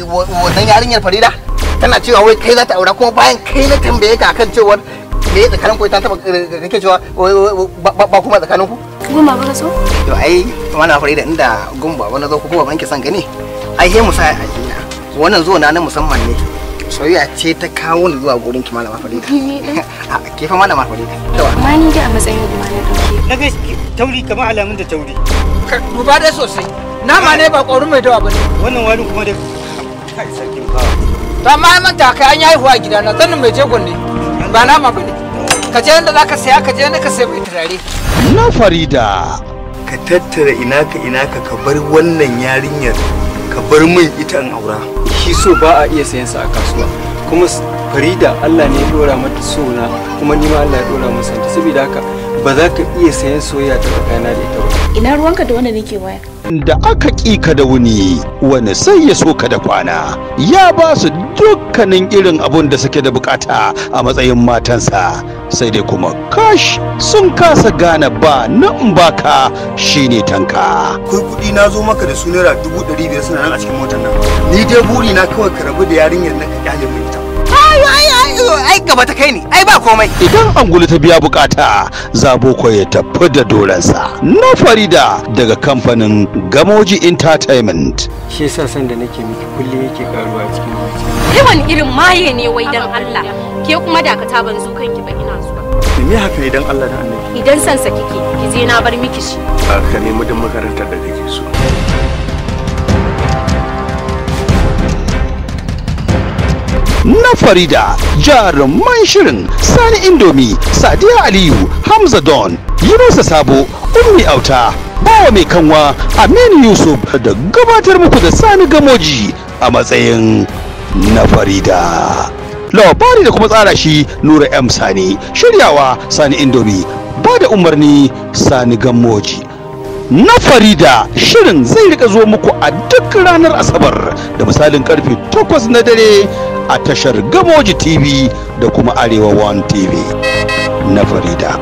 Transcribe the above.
Wannan yarinyar Farida tana cewa wai kai za ta aura, kuma bayan kai na tambaye ka akan cewa me tsakanin ku, ta taba kake cewa ba kuma tsakanin ku. Goma ba so? To ai wannan Farida inda gumba wani zo ku kuma banki san gani. Ai he musa a jina. Wannan zuwa na musamman ne. Soyayya ce ta kawo ni zuwa gurin ki malama Farida. A ke fa malama Farida. Amma ni da a matsayin uba na dauke. Na ga tauri kamar alamun da tauri. Duba dai sosai. Nama ne ba ƙwarin mai dawa bane. Wannan wani kuma da kai sarkin fawa. To amma manta kai an yi haihuwa a gidana sannan mai jegon ne. Ba nama bane. Ka je inda zaka saya, ka je inda ka sai mai turare. Na Farida. Ka tattara ina ka ka bar wannan yarinyar, ka bar min ita in aura. Shi so ba a iya sayan sa a kasuwa. Kuma Farida Allah ne ya dora mata so na, kuma ni ma Allah ya dora masa ta, saboda haka ba za ka iya sayan soyayya ta tsakana da ita ba. Ina ruwanka da wanda nake waya? Da aka ƙi ka da wuni, wani sai ya so ka da kwana. Ya ba su dukkanin irin abun da suke da bukata a matsayin matansa, sai dai kuma kash sun kasa gane ba nan baka shine tanka. Akwai kuɗi na zo maka da su naira 500,000 suna nan a cikin motar nan. Ni dai buri na kawai ka rabu da yarinyar nan ka kyale mai ita. Ai gaba ta kai ni, ai ba komai. Idan angulu ta biya bukata, zabo ko ya tafi da doransa. Na Farida daga kamfanin Gamoji Entertainment. Shi yasa san da nake miki kullum yake karuwa cikin zuciya. Kai wani irin maye ne wai dan Allah. Ke kuma dakata ban zo kanki ba ina zuwa. Me haka ne dan Allah da Annabi? Idan san sa kike, ki je na bar miki shi. Ka nemi duk makarantar da kake so. Na Farida, jaruman shirin Sani Indomi, Sadiya Aliyu, Hamza Don, Yunusa Sabo, Ummi Auta, Bawa Mai Kanwa, Aminu Yusuf da gabatar muku da Sani Gamoji a matsayin Na Farida. Labari da kuma tsara shi Nura M Sani, shiryawa Sani Indomi, ba da umarni Sani Gamoji. Na Farida shirin zai rika zo muku a duk ranar Asabar da misalin karfe 8 na dare a tashar Gamoji TV da kuma Arewa 1 TV. Na Farida.